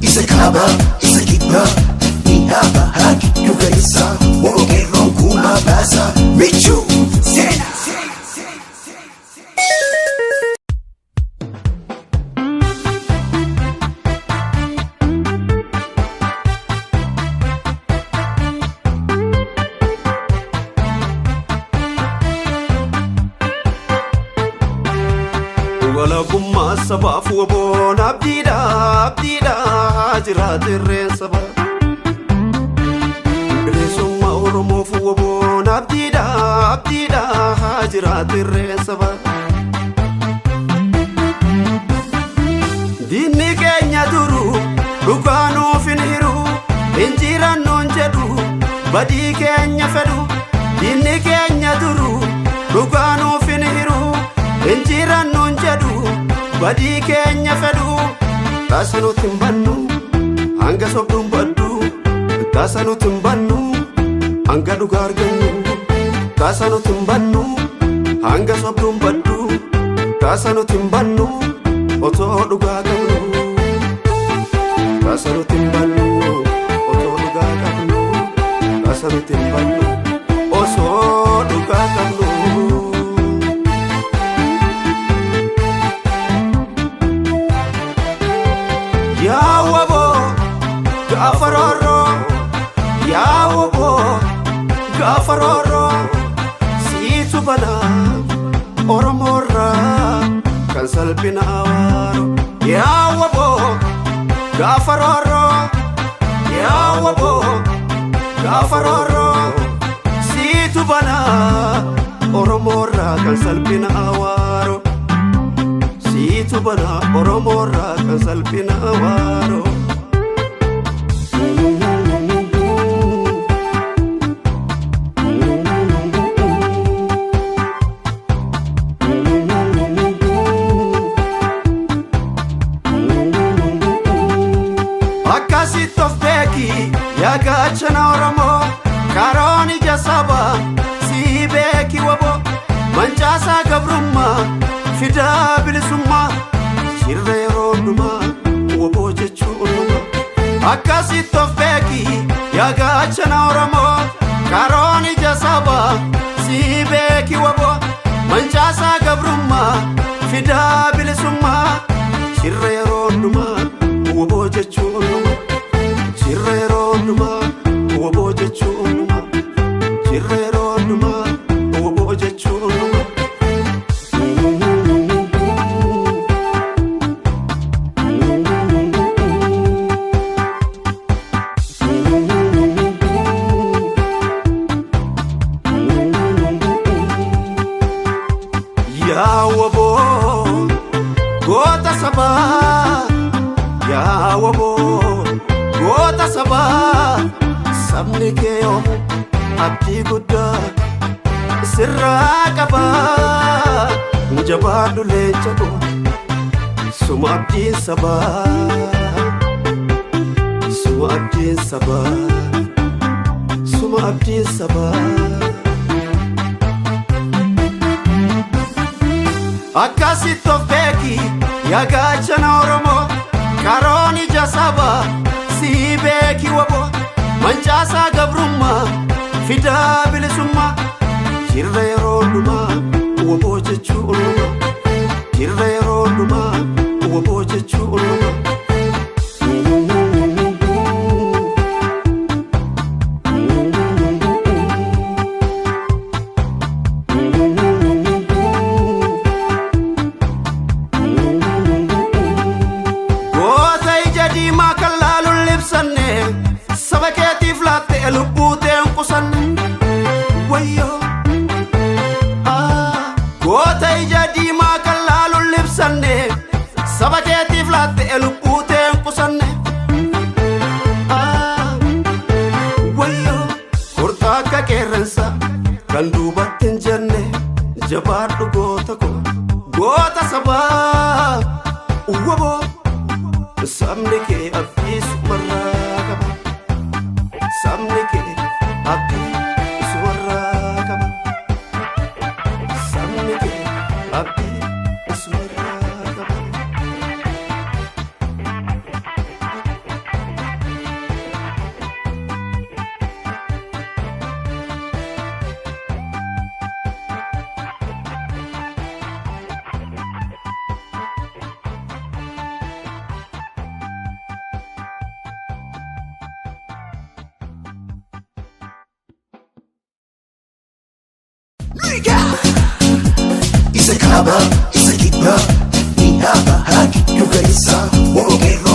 Isa kaaba, isa kibba, dhihaaba haa giddu galeessa, waboo qeerroon kumaa baasa, michuu seena. Walabummaa sabaaf waboon abdiidha abdiidha jiraate irreen saba. Bilisummaa Oromoof waboon abdiidha abdiidha jiraate irreen saba. Diinni keenya duru dhugaa nuuf hin hiru injirannoon jedhu badii keenya fedhu. Diinni keenya duru dhugaa nuuf hin hiru injirannoon jedhu badii keenya fedhu. Taasa nuti hin bannu hanga sobduun baddu, taasa nuti hin bannu hanga dhugaa argannu, taasa nuti hin bannu hanga sobduun baddu, taasa nuti hin bannu otoo dhugaa qabnu, taasa nuti hin bannu otoo dhugaa qabnu, taasa nuti hin bannu osoo dhugaa qabnu. Yaa waboo gaafa roorroo, yaa waboo gaafa roorroo, siitu banaa Oromoorraa kan salphina awaaru. Yaa waboo gaafa roorroo, yaa waboo gaafa roorroo, siitu banaa Oromoorraa kan salphina awaaru. Siitu banaa Oromoorraa kan salphina awaaru. Akkasitti of beeki yaa gaachana Oromoo, karoon ija saba sii beeki waboo, mancaasaa gabrummaa fidaa bilisummaa, shirra yeroo hundumaa waboo jechuun numa. Akkasitti of beeki yaa gaachana Oromoo, karoon ija saba sii beeki waboo, mancaasaa gabrummaa fidaa bilisummaa, shirra yeroo hundumaa waboo jechuun numa. Shirra yeroo hundumaa waboo jechuun numa. Shirra yeroo hundumaa waboo jechuun numa. Yaa waboo goota sabaa, yaa waboo goota sabaa, sabni kee yoomu abdii guddaa sirraa qabaa. Jabaadhu leenca koo, suma abdiin sabaa, suma abdiin sabaa, suma abdiin sabaa. Akkasitti of beeki yaa gaachana Oromoo, karoon ija sabaa sii beeki waboo, mancaasaa gabrummaa fidaa bilisummaa, shirra yeroo hundumaa waboo jechuun numa. Shirra yeroo hundumaa waboo jechuun numa. Goota ija diimaa kan laaluun libsanne, saba keetiif laattee lubbuu ta'een qusanne. Wayyoo goota ija diimaa kan laaluun libsanne, saba keetiif laattee lubbuu ta'een qusanne. Wayyoo hortaa akka qeerransa kan duubatti hin jenne, jabaadhu goota koo goota sabaa waboo. Sabni kee abdii sumarraa qaba. Sabni kee abdii sumarraa qaba. Sabni kee abdii sumarraa qaba. Isa kaaba, isa kibbaa, dhihaa bahaa giddu galeessaa. Oromoo.